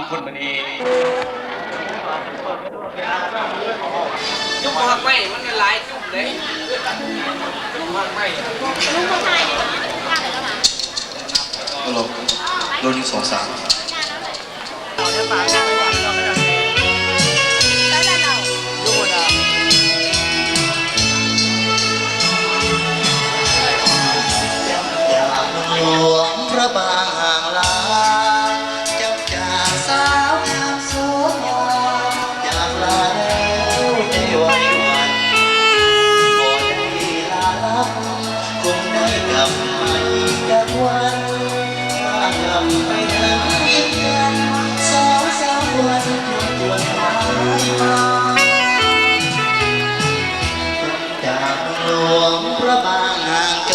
ຄົນບັດນີ້ ຈຸ້ມບໍ່ຮັກໄມ້ ມັນຫຼາຍຈຸ້ມເດ້ ຈຸ້ມບໍ່ຮັກໄມ້ ຮັລໂຫຼ ໂດນໜຶ່ງ ສອງ ສາມ ຈາກເມືອງຫຼວງພະບາງຫ່າງລາຍ ຈາກ ຈາກສາວງາມໂສມາ ຈາກລາແລ້ວໃຈໄຫວຫວັ່ນ ບໍ່ໄດ້ລາລັບ ຄົງໄດ້ກັບມາອີກຈັກວັນ ມາກັບໄປເຖິງວຽງຈັນ ສອງສາມວັນ ຈົນຈວນຫາຍມາ ຈາກຫຼວງພະບາງຫ່າງໄກ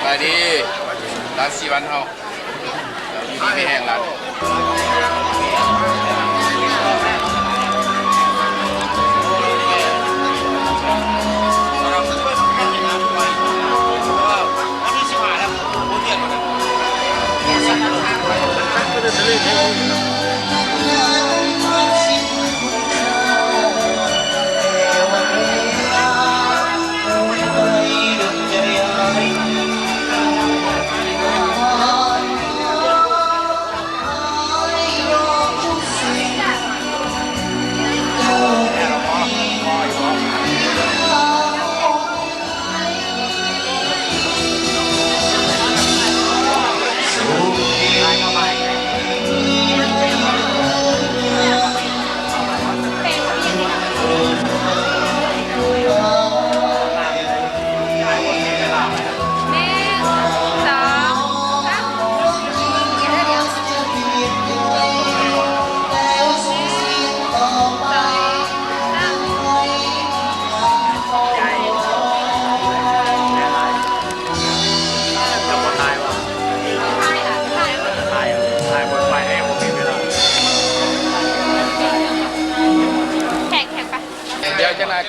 ສະບາຍດີ ລາວສີວັນເຮົາ ຢູ່ດີມີແຮງຫຼາຍ. ເ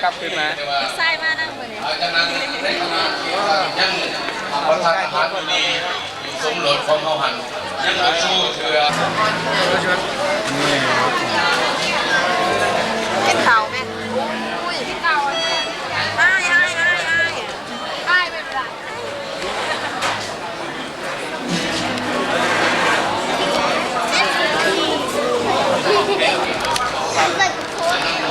ກັບຄືນມາ ລູກຊາຍມານຳມື້ນີ້ ຍັງບໍ່ທັນອາຫານມື້ນີ້ ສົມລົດຂອງເຮົາຫັ້ນ ຍັງບໍ່ຊູເທື່ອ ກິນເຂົ້າແມ່ນ ໂອ້ຍ ກິນເຂົ້າ ໄດ້ ໄດ້ ໄດ້ ໄດ້ ໄດ້ ໄດ້ ໄດ້ It's like a toy.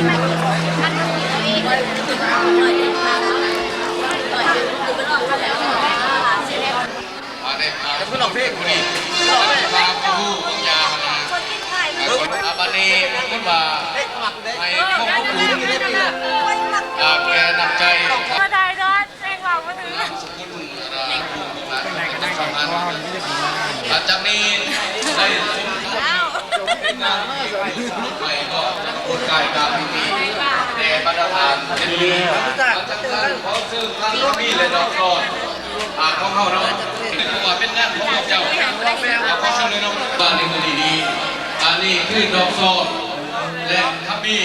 ມາໄດ້ມາ ເພິ່ນຮ້ອງເພງ ຮ້ອງແມ່ ມາຜູ້ຮູ້ຂອງຍານະ ອ່າ ບັດນີ້ເພິ່ນວ່າໃຫ້ຄວາມອົບອຸ່ນ ອ່າ ແກ່ນ້ຳໃຈ ບໍ່ໄດ້ດອກ ເພງວ່າບໍ່ຖືກ ນາມສະກຸນ ອ່າ ຜູ້ສຳພັນ ອ່າ ຈາກນີ້ໄດ້ສົມທົບ ເປັນງານທີ່ໄປກໍກາຍການພິທີແດ່ບັນດາທ່ານເປັນເລີຍ ຫຼັງຈາກນັ້ນ ຂໍເຊີນທາງທຳມີ ແລະ ດອກຊອນ ອ່າ ຂອງເຮົາເນາະ ເພາະວ່າເປັນງານຂອງພວກເຈົ້າ ອ່າ ຂໍເຊີນເລີຍເນາະ ບ້ານນີ້ມື້ນີ້ດີ ອັນນີ້ຄືດອກຊອນ ແລະ ທຳມີ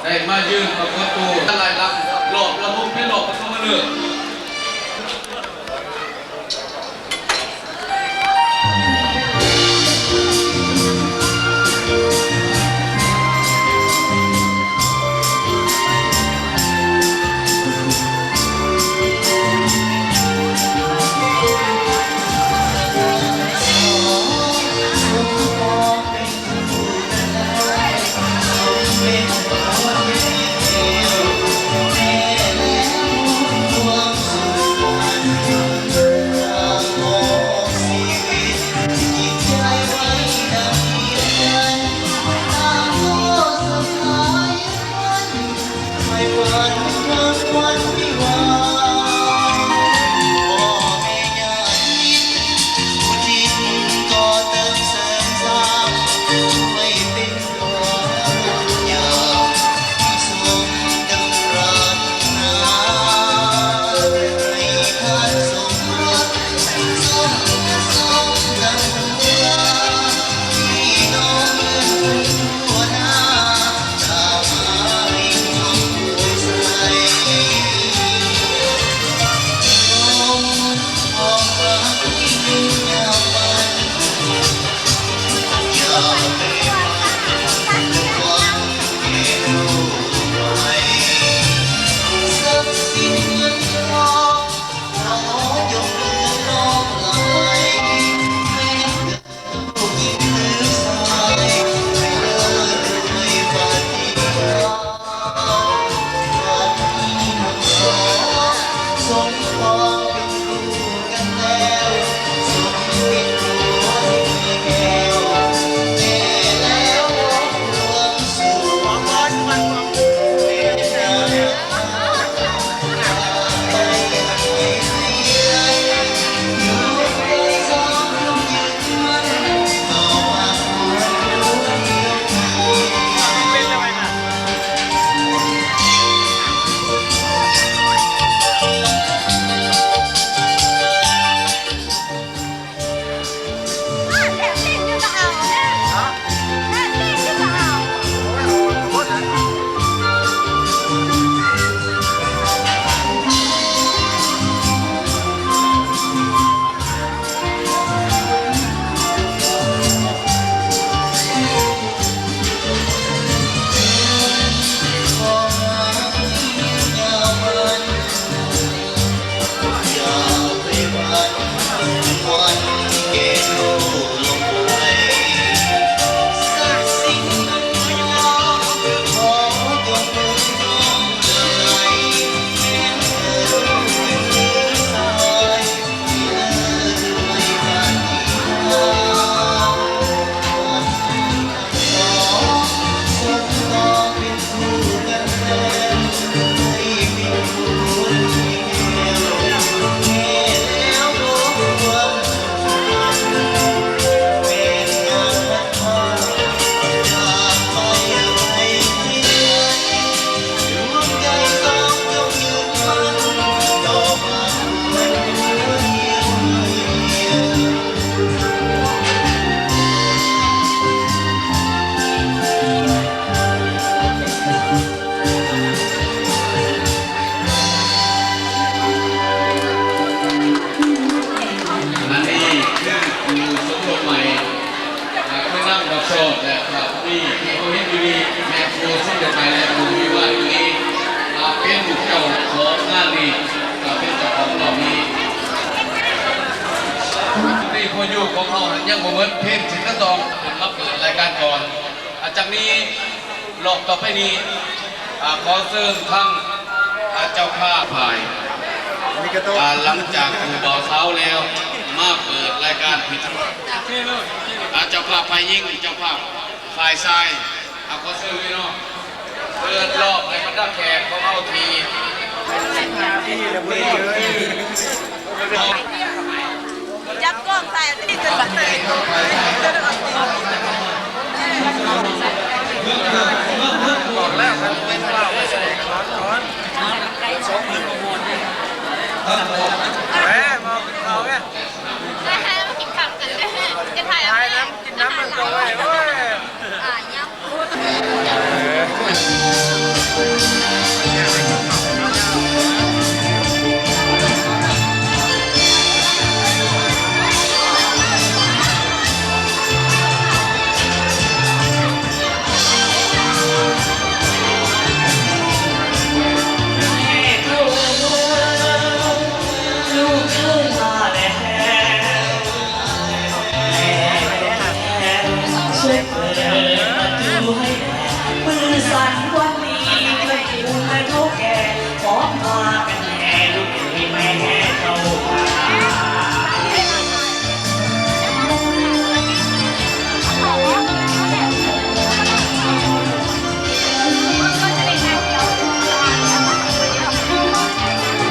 ໄດ້ມາຢືນປາກົດໂຕຫຼາຍລຳ ລອບລະວົງເປັນລອບປະຖົມມະເລີກ. ອັນນີ້ຄືຄູ່ສົມລົດໃໝ່ ອ່າ ຄືນຳດອກຊອນ ແລະ ພະຜູ້ທີ່ເຮົາເຫັນຢູ່ນີ້ ແມ່ນຄູ່ສົມລົດໃໝ່ ແລະ ຄູ່ວິວາຢູ່ນີ້ ອ່າ ເປັນເຈົ້າຂອງງານນີ້ ກໍເປັນເຈົ້າຂອງລອບນີ້. ນີ້ພໍ່ຢູ່ຂອງເຮົາຍັງບໍ່ໝົດ ເພງຊິກະຕອງເປັນມາເປີດລາຍການກ່ອນ. ອ່າ ຈາກນີ້ ລອບຕໍ່ໄປນີ້ ອາ ຂໍເຊີນທາງ ອາ ເຈົ້າພາບຝ່າຍ ອາ ຫຼັງຈາກຄູ່ບ່າວສາວແລ້ວ ມາເປີດລາຍການພິທີ ອາ ເຈົ້າພາບຝ່າຍຍິງ ເຈົ້າພາບຝ່າຍຊາຍ ອາ ຂໍເຊີນເລີຍເນາະ ເປີດລອບໃຫ້ບັນດາແຂກຂອງເຮົາທີ່ ຈັບກ້ອງຖ່າຍຕິດກັນ ບອກແລ້ວ ຄັນເປັນລາວໄປສະແດງກັນນອນກ່ອນ ສອງມື້ກໍມ່ວນເດ້ ແມ່ມາກິນເຂົ້າແມ່ ໃຫ້ມາກິນເຂົ້າກັນເດ້ ຈະຖ່າຍເອົາແມ່ ຖ່າຍນຳ ກິນນຳມັນກໍໄດ້ ໂອ້ຍ ອ່າ ຍຳ.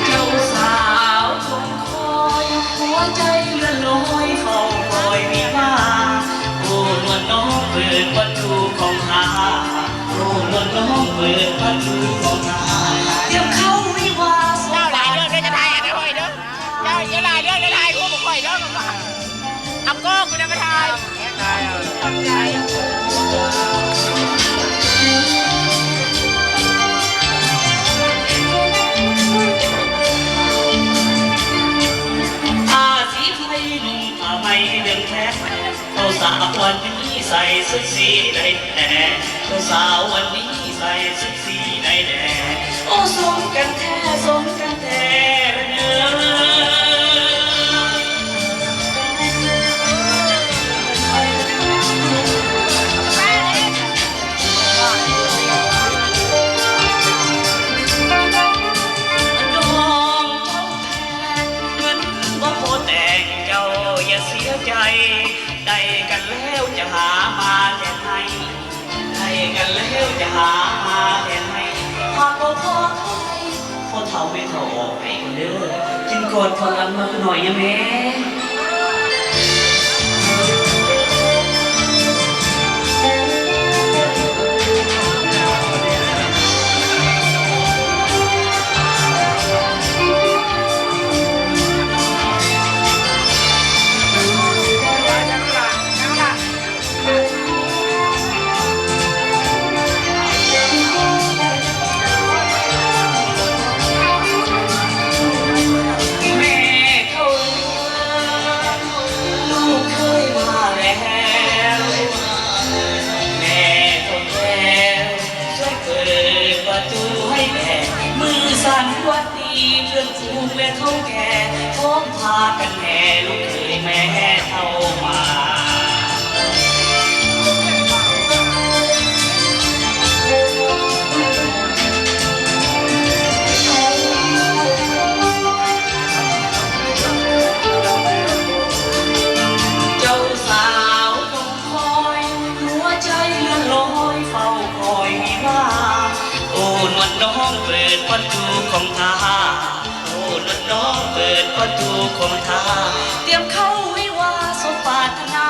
ເຈົ້າສາວຄົນຄອຍ ຫົວໃຈເລື່ອນລອຍ ເຝົ້າຄອຍວິວາ ໂອ້ ນວນນ້ອງເປີດປະຕູຂອງຂ້າ ໂອ້ ນວນນ້ອງເປີດປະຕູຂອງຂ້າ ຕຽມເຂົ້າວິວາ ເຈົ້າຫຼາຍເດີ ເດີ ຈະຖ່າຍອັນນັ້ນໃຫ້ເດີ ເຈົ້າຢ່າຫຼາຍເດີ ຫຼາຍໆ ຮູບຂ້ອຍເດີ ເອົາກ້ອງພຸ້ນນະມາຖ່າຍ ອາຊີໄທນຸ່ງຜ້າໄໝເລື່ອງແພງ ເຈົ້າສາວວັນນີ້ໃສ່ຊຸດສີໄດ້ແທ້ ເຈົ້າສາວວັນນີ້ໃສ່ຊຸດສີໄດ້ແທ້ ໂອ້ ສົມກັນແທ້ ສົມກັນແທ້ເດີ. ນ້ອງເຈົ້າແພງ ເງິນບໍ່ພໍແຕ່ງ ເຈົ້າຢ່າເສຍໃຈ ໄດ້ກັນແລ້ວຈະຫາມາແທນໃຫ້ ໄດ້ກັນແລ້ວຈະຫາມາແທນໃຫ້ ຫາກບໍ່ພໍໃຫ້ ພໍ່ເຖົ້າແມ່ເຖົ້າອອກໃຫ້ເດີ ກິນກ່ອນເຂົ້າຫຼັງມັກໜ້ອຍຍາແມ່. ແມ່ເຖົ້າເອີຍ ລູກເຄີຍມາແລ້ວ ແມ່ເຖົ້າແກ້ວ ຊ່ວຍເປີດປະຕູໃຫ້ແດ່ ມື້ສັນວັນດີ ເພື່ອນຝູງແລະເຖົ້າແກ່ ພ້ອມພາກັນແຫ່ລູກເຂີຍແມ່ເຖົ້າມາ. ເຈົ້າສາວຄົນຄອຍ ຫົວໃຈເລື່ອນລອຍ ເຝົ້າຄອຍວິວາ ໂອ້ ນວນນ້ອງເປີດປະຕູຂອງຂ້າ ໂອ້ ນວນນ້ອງເປີດປະຕູຂອງຂ້າ ຕຽມເຂົ້າວິວາ ສົມປາດຖະໜາ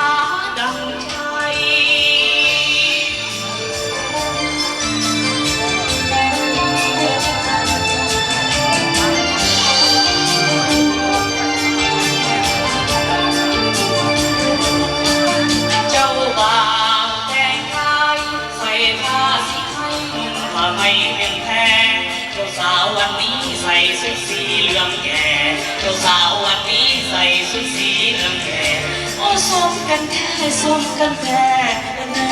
ດັ່ງໃຈ. ເຈົ້າບ່າວແຕ່ງກາຍ ໃສ່ຜ້າສີໄທ ນຸ່ງຜ້າໄໝວຽງແພ ເຈົ້າສາວວັນນີ້ໃສ່ຊຸດສີເຫຼືອງແກ່ ເຈົ້າສາວວັນນີ້ໃສ່ຊຸດສີເຫຼືອງແກ່ ໂອ້ ສົມກັນແທ້ ສົມກັນແທ້ເດີ.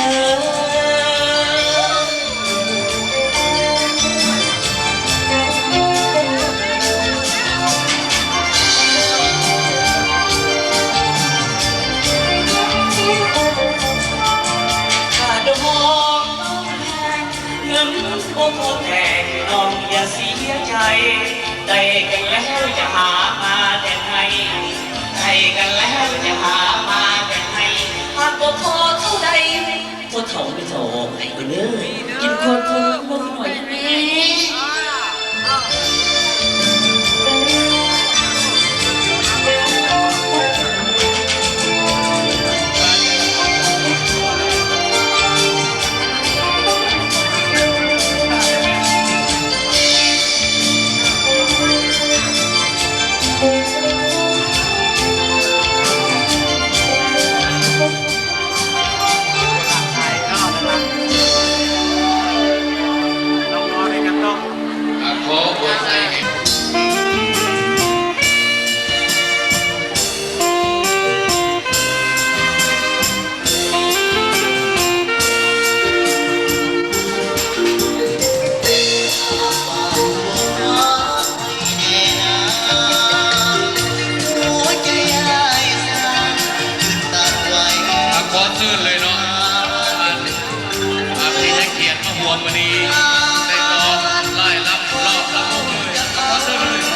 ກະດອງແພງ ແຕ່ນ້ອງຢ່າເສຍໃຈ ໄດ້ກັນແລ້ວຢ່າຫາມາແຕ່ງໃຫ້ ໄດ້ກັນແລ້ວຢ່າຫາມາແຕ່ງໃຫ້ ຫາກບໍ່ພໍເທົ່າໃດ ພໍ່ເຖົ້າແມ່ເຖົ້າອອກໃຫ້ເບິ່ງເດີ ກິນກ່ອນເຖົ້າ ເບິ່ງໜ້ອຍແມ່. ຂໍເຊີນເລີຍເນາະ ອັນ ອັນທີ່ໃຫ້ກຽດມາຮ່ວມມື້ນີ້ ໄດ້ຕອບຫຼາຍລຳລອບລຳໂລກເລີຍ ຂໍເຊີນເລີຍ.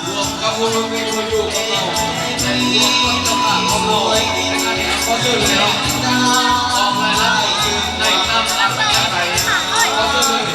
ຮ່ວມກັບວົງດົນຕີໂຄຢູຂອງເຮົາ ໃນຮ່ວມກັບເຈົ້າພາບຂອງເຮົາ ໃນການທີ່ເຮົາຂໍເຊີນແລ້ວ ອອກລາຍຮັບໃນຕາມອັດທະຍາໄສ ຂໍເຊີນເລີຍ.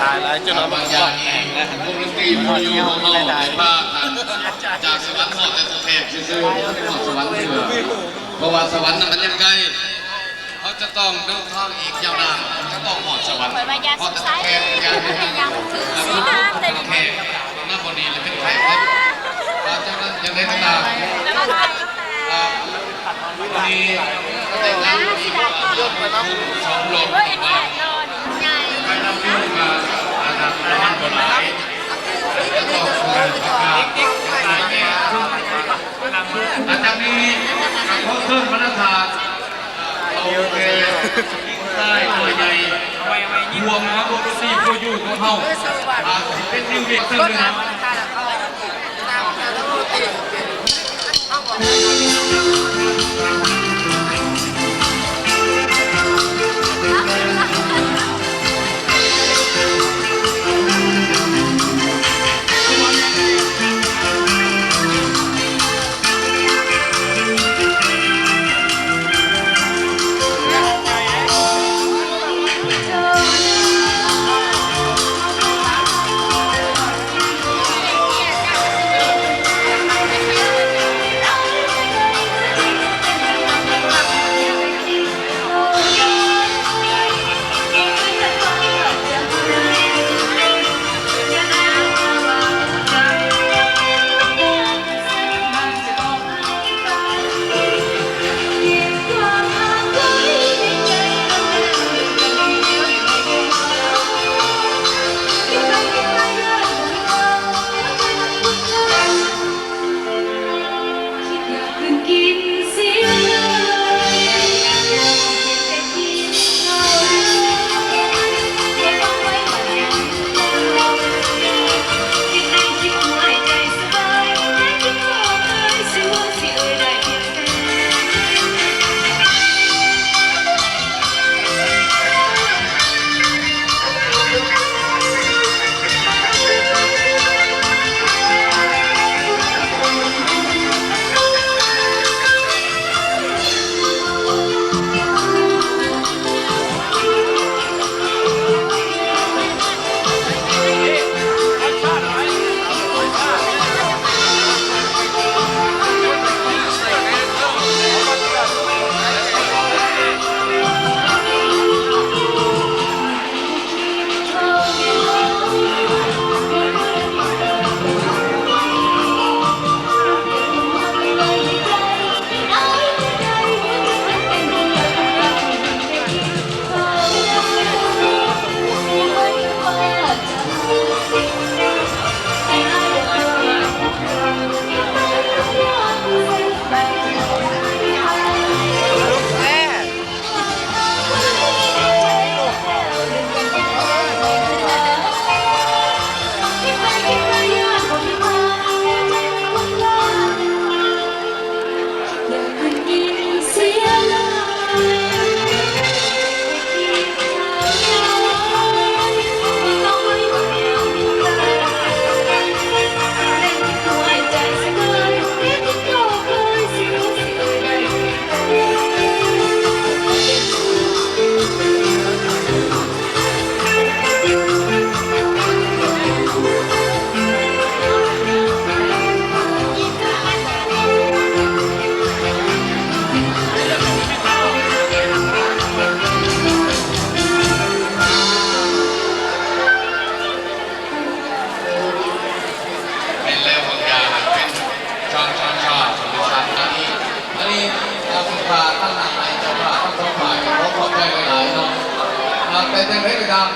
ຕາຍແລ້ວ ຈົນວ່າມັນກວາດແຕກແລ້ວ ວົງດົນຕີໂຄຢູຂອງເຮົາໄດ້ພາກັນຈາກສະຫວັນຮອດແຕ່ທົ່ງແຂກຊື່ໆ ບໍ່ໄດ້ຮອດສະຫວັນເທື່ອ ເພາະວ່າສະຫວັນນະມັນຍັງໄກ ເຮົາຈະຕ້ອງເດີນທາງອີກຍາວນານ ຈະຕ້ອງຮອດສະຫວັນ ຮອດແຕ່ທົ່ງແຂກ ຢ່າງເດີນທາງ ແລະ ແຂກ ນະ ບໍ່ດີ ແລະ ເປັນໄຂ້ເປັນ ອາ ຈາກນັ້ນ ຢ່າງໃດກໍຕາມ ອາ ມື້ນີ້ໄດ້ນຳ ສອງລອບ ໄປນຳ ນ້ຳມັນບໍ່ຫຼາຍ ແລະ ກໍຕ້ອງ ອາ ຈາກນີ້ ກໍຂໍເຊີນບັນດາທ່ານ ເອົາແກ່ຍິງຊາຍໜ່ວຍໃຫຍ່ ຮ່ວມມາວົງດົນຕີໂຄຢູຂອງເຮົາ ອາ ເປັນ new victim ເລີຍນະ. ເ ຢ່າງໃດກໍຕາມ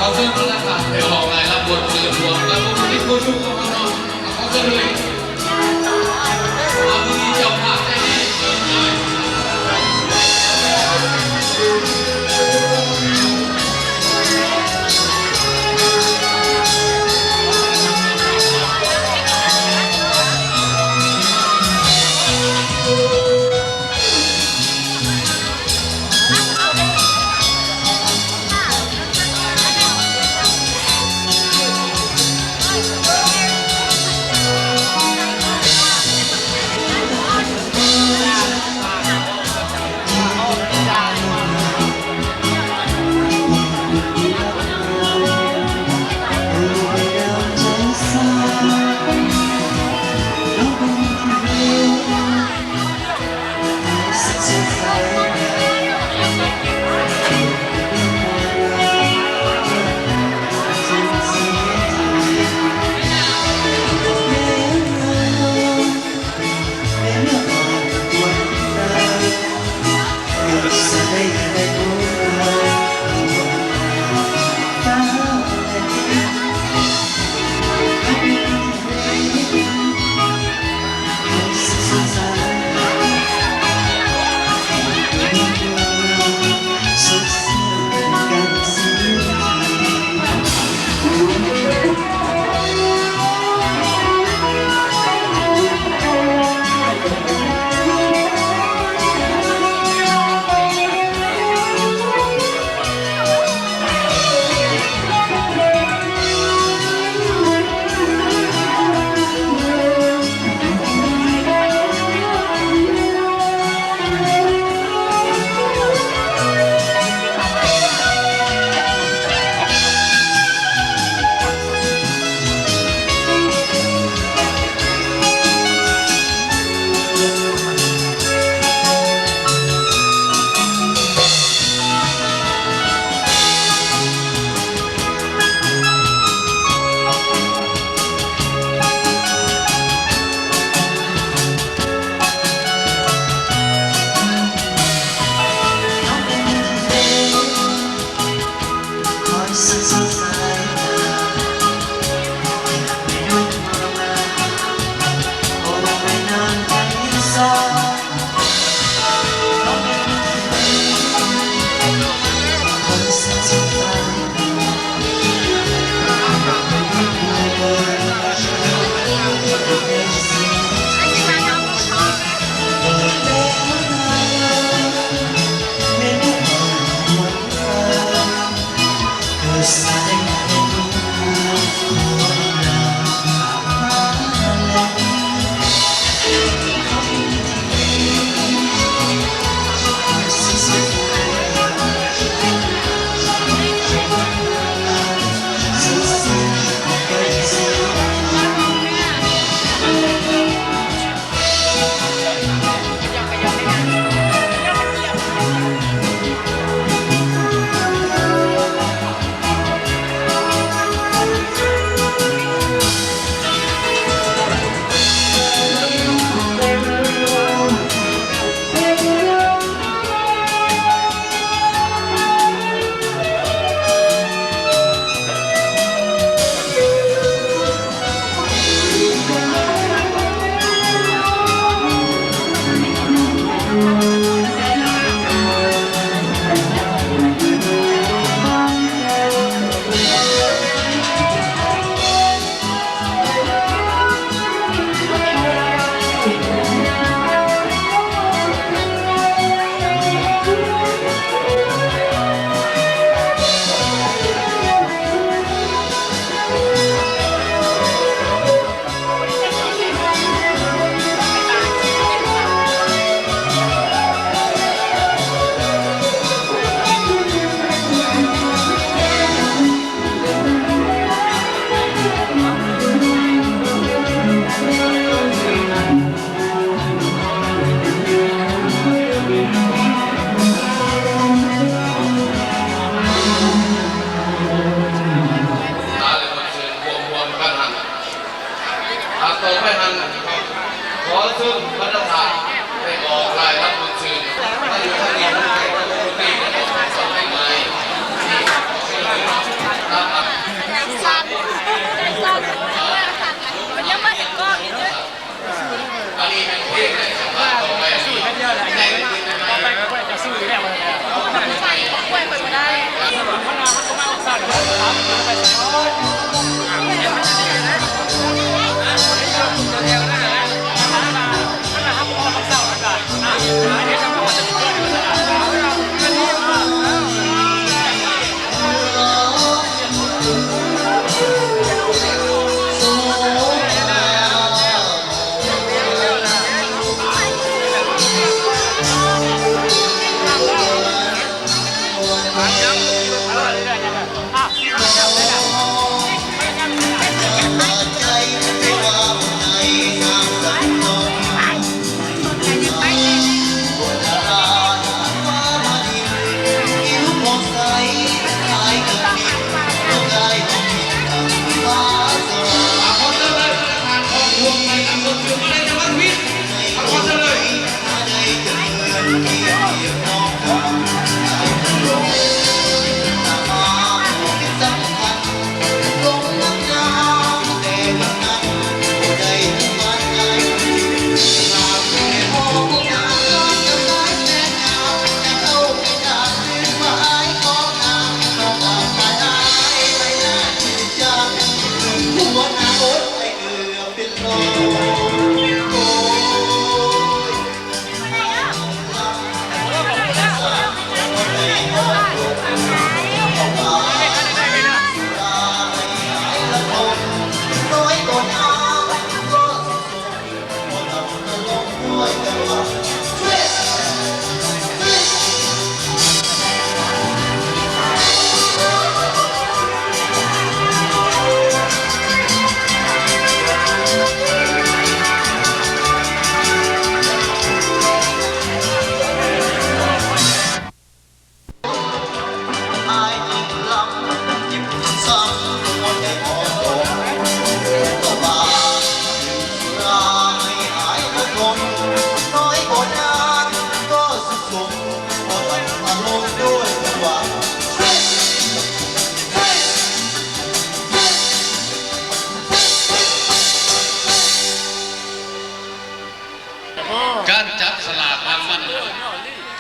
ຂໍເຊີນພະນັກງານແຖວອອກລາຍຮັບບົດເປີດພວງ ແລະ ຜູ້ທີ່ຜູ້ຊົງຂອງເຮົາເນາະ ຂໍເຊີນເລີຍ.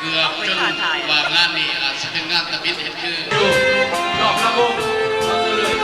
ເກືອບຈົນວ່າງານນີ້ອາດຊິເປັນງານຕຳອິດເຮັດຄືຢູ່ນອກລຳວົງເລີຍ.